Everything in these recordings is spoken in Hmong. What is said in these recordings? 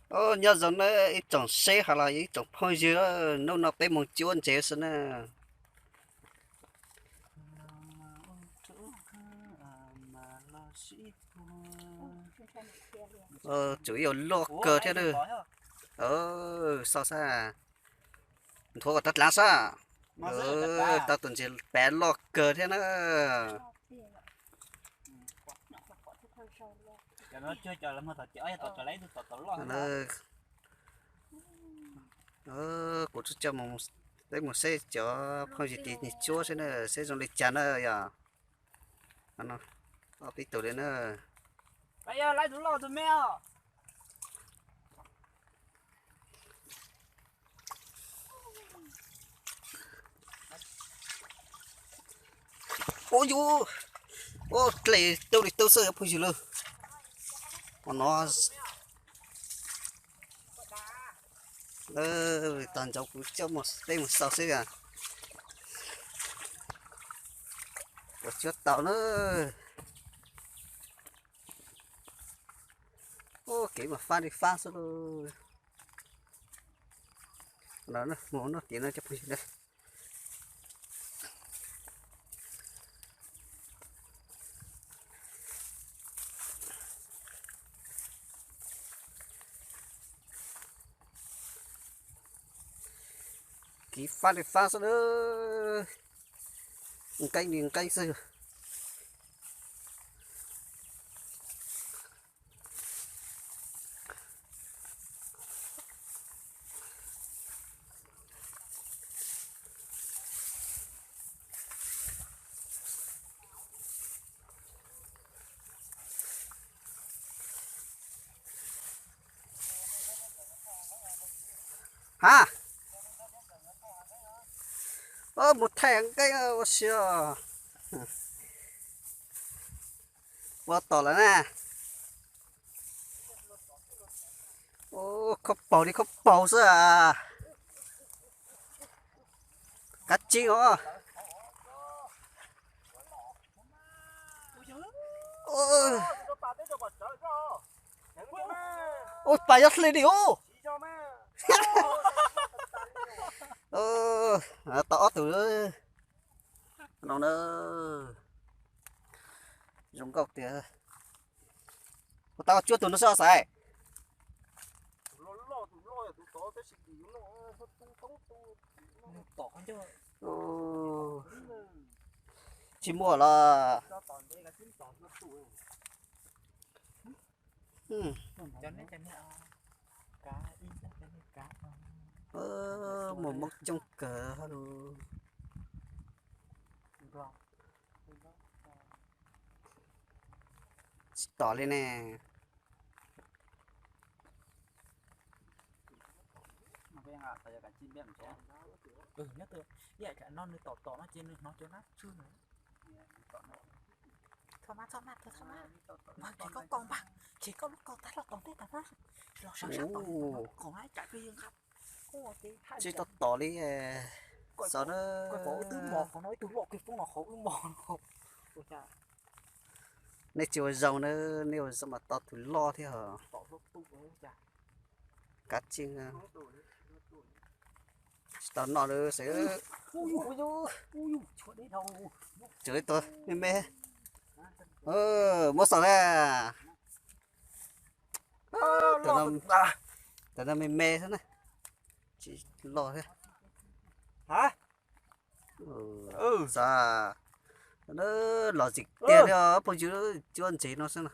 Nyob zoo na ib tsoom seb hos los ib tsoom phooj ywg, hnub no peb mus cuab ntses xwb na. Tsuas yog loj kawg thiab na. Xauj sab, nthuav kom tag dlav sab. Tau tus ntses pav loj kawg thiab na. Kuv tsuas coj mus, peb mus seb cov phooj ywg tim nig cuab seb na, seb zoo li cas na yog. Ob peb tus li na. Ua yus, ua dlej tau li tau xwb phooj ywg lawm. Ua no, tag ntsov kuv coj mus peb mus xauj seb puas cuab tau na. Ua kev mas fab li fab xwb lauj. Mus noj tiav no cov phooj ywg na. Kev fab li fab xwb na. Nqeeb li nqeeb xwb. Ha, mus thaij nqeeb ua si os. Ua tom lawm na. Khob paug li khob paug xwb. Qab tsib os. Ua pas yob hli li os. Tau ob tug no na. Zoo nkauj tiag. Ua tau cuaj tus no xwb xaiv. Tsis muaj los. Muaj mob coob kawg. Tsis tom li ne. Nyob no nws tom tom no ces nws hnov cov nab tsw no. Txhob maj, txhob maj, txhob maj. Npawg, khev koj kaus npawg, khev koj lub kaus tag los tom ntej tom no. Los sawv sab tom no, kaus na, ib tsam peb yeej nqa. Tsis tau tom li. Xav na. Wb twb mos qhov no, ib tug loj kiag poob no qhov wb mos no. Nej tsis ua zoo na, nej ua zoo mas tau tus loj thiab os. Kav tsij. Tsis tau noj lawm xwb. Tsum ib tug me me. Muab xaus na. Cov no me me xwb na, tsis loj thiab. Xav, los txim tiag li os phooj ywg, cuab ntses no xwb na.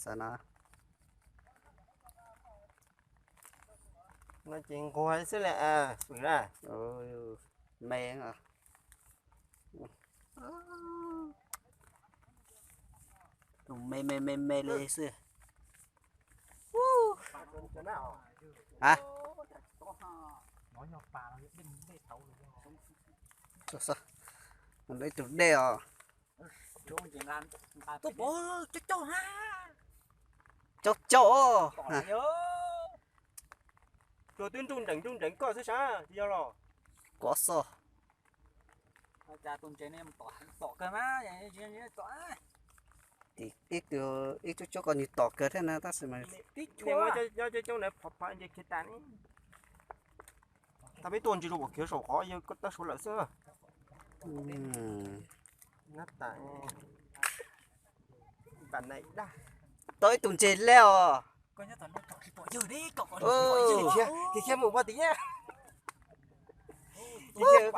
Xav na. No ces nquag xwb li, pwm na. Me, tus me me me me li xwb. Ha, ib tug dej os. Tuaj pov cauj cauj ha. Cauj cauj os. Tuaj twb nruj nreem nruj nreem koj xwb sas, tsis yog los? Kov xoj. Ib tug, ib tug cuab ko nws tom kawg thiab na tab sis mas nyob coob coob na phov phov nce khiav tas ne. Tau peb tuaj ntsis rau pom khiav saum qhov yog koj tawg suav lawm xwb. Tau ib tug ntses laj os.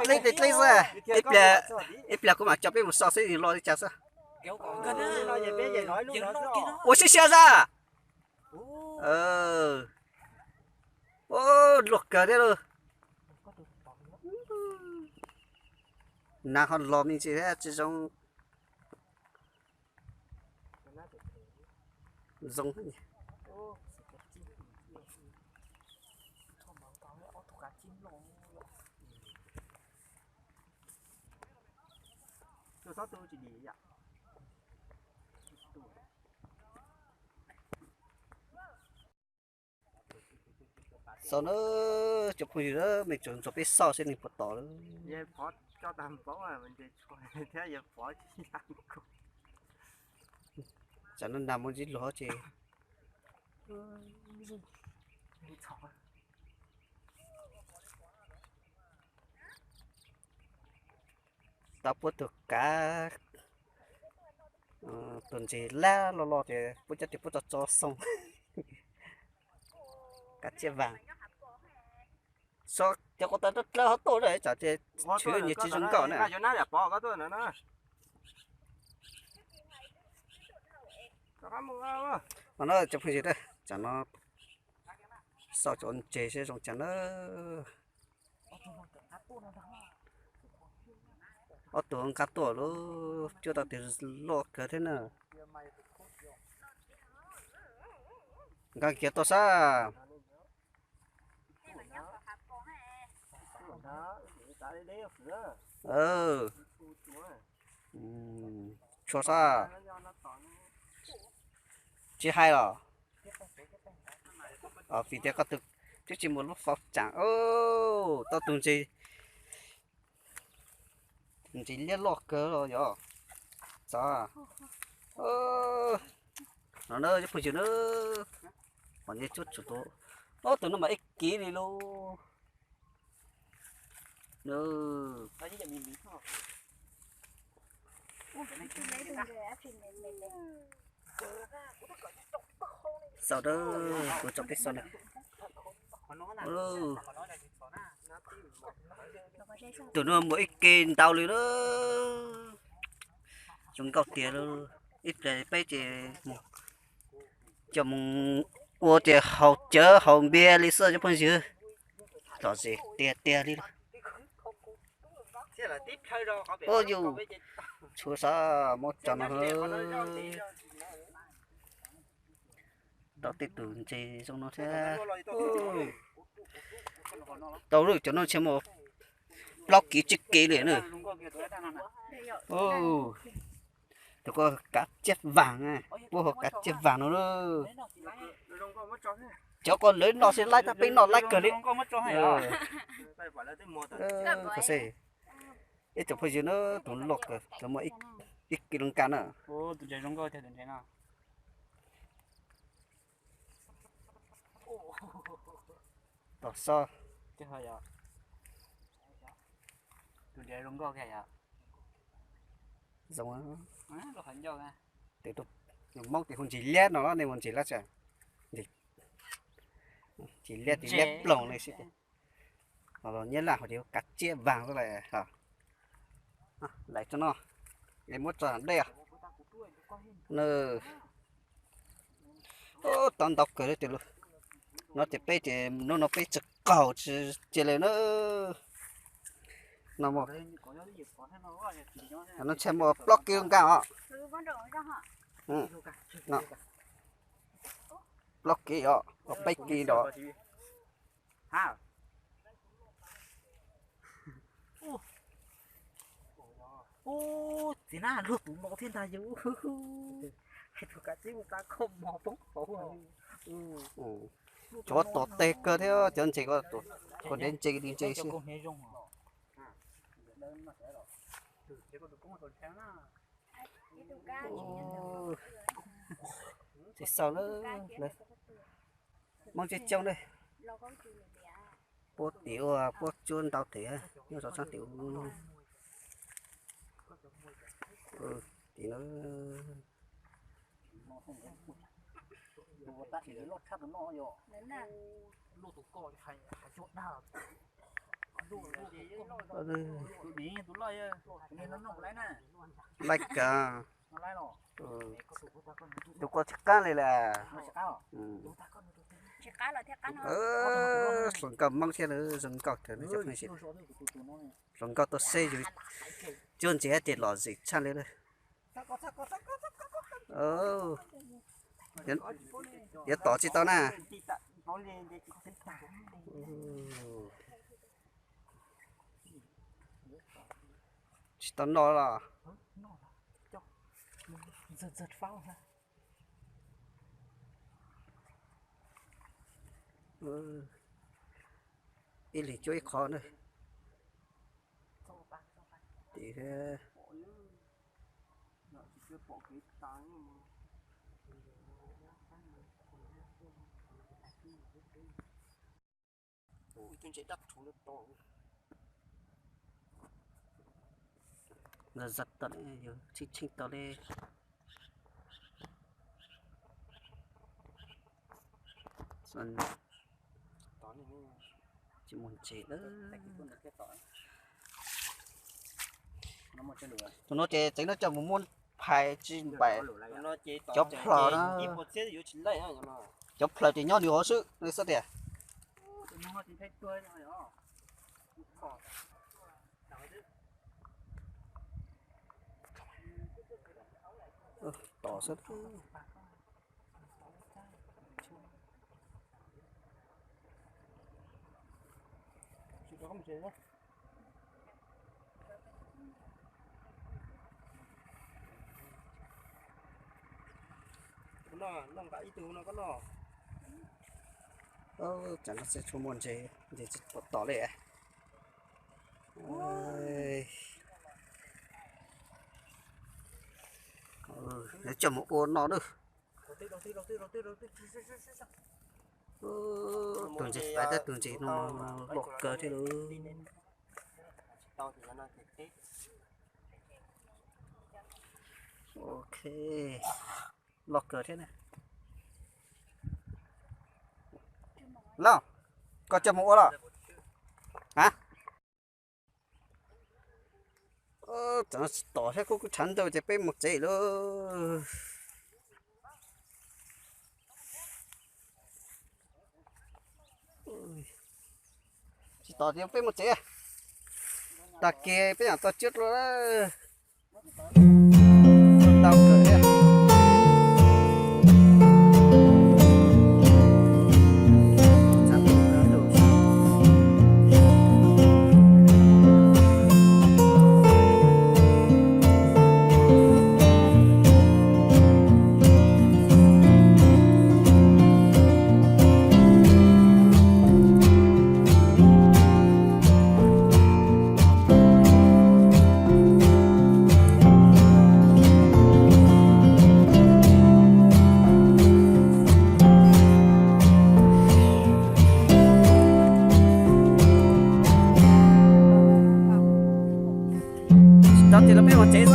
Dleb tes dleb xwb. Ib pliag kuv mam coj peb mus so seb nws lo li cas xwb. Ua siab siab xwb. Luaj kawg thiab lauj. Nas ho los me ntsis thiab tsis zoo. Zoo. Xauj na, cov phooj ywg na, mej tsuas ntxuag peb xauj seb nws puas tom lawm. Tsam no nag mus ntsib luag ces tau puab tug kav, tus ntses laj loj loj ces puab cov tes puab tso tso xoo. Kav tsiaj vaas. Cov ko taw dlawb dlawb ho tuaj na, tsam ces tshwv nyias tsis zoo nkauj na. Qhov no cov phooj ywg, tsam no xauj cov ntses seb zoo cas na. Ob tug nqa tuaj lub cuab tau tes loj kawg thiab na. Nqa kiag tuaj sab. Tshua sab. Tsis hais los? Vim tias koj tus twb tsis muaj lub fauv tsaam. Tau tus ntses, ntses liab loj kawg los yog. Txav. No na cov phooj ywg na, qhov nce cuab tsuas tus, ob tug no mas ib kiv li lauj. Xauj na, kuv tso peb xauj na. Tus no muaj ib ke ntau li na. Zoo nkauj tiag lauj. Ib pliag peb ces coj mus ua tias haus cawv haus npias li xwb cov phooj ywg. Lom zem tiag tiag li lauj. Ua yus, tshua sab muab tso no. Tau tej tus ntses zoo no thiab. Tau lawm, cov no ntshe muaj plaub kiv tsib kiv li na. Tus ko kav tsiaj vaas, puab hu kav tsiaj vaas no. Cov ko lawv noj xwb laib tab peb noj laib kawg li. Ib tsoom phooj ywg na, tus loj kawg, muaj ib kis loo kas na. Tom sob. Zoo. Tus Moob tes hu ntses liab no los nej mus ntses lab tsa. Ntses liab tes liab ploog li xwb. Nyab Laj hu tias kav tsiab vaag xwb las. Lais tso no, es muab tso dej. Tau ntau kawg li tes. No ces peb ces hnub no peb tsis qaug tsis cia li na. No, no ntshe muaj plaub kis loo kas os. Plaub kis os, peb kis nrod. Ub, txiv na, luag tus no thiab ntag yus. Hais tus kav tsij mus xa kho mov poob hauv. Cov tom teg kawg thiab cov ntses ko, tus dev ntses li ntses xwb. Tsis xaus na, Hmoob coob coob na. Puab tim ua puab cuab ntau tes, nyob rau tshab tim ub tim na. Laij kawg, tus ko tsis qab li lawm. Zoo nkauj Hmoob thiab, zoo nkauj kawg, zoo nkauj tau seb yus cuab ntses ces lom zem tshaj li lawm. Yuav tom tsis tau na. Tsis tau noj los? Ib leeg cuab ib qho na. Tim thiab. Ntawd zaj tau, yus tsheej tsheej tau li. Tsis muaj ntses lawm. Tus no ces tseev no coj mus muab phais tsis npaim. Cov plhaws na, cov plhaws ces nyob nws hauv xwb, nws xwb tiag. Tom xwb. Tsam no tsis tshua muaj ntses, ntses tsis pom tom li. Yuav coj mus ua no na. Tus ntses faib thiab tus ntses no loj kawg thiab lawm. Ok, loj kawg thiab na. Lauj, koj coj mus ua los? Ha? Tseem tsis tom thiab, kuj kuj tshav ntuj ces peb mus tsev lauj. Tsis tom ces peb mus tsev. Tag kis peb mam tau cuab dua. Ntau kawg thiab. Tsis tau ces los peb mus tsev xwb.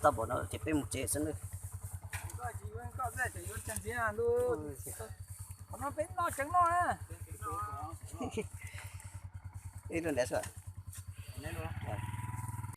Tau npaum no ces peb mus tsev xwb nawb. Ib lub ntev xwb.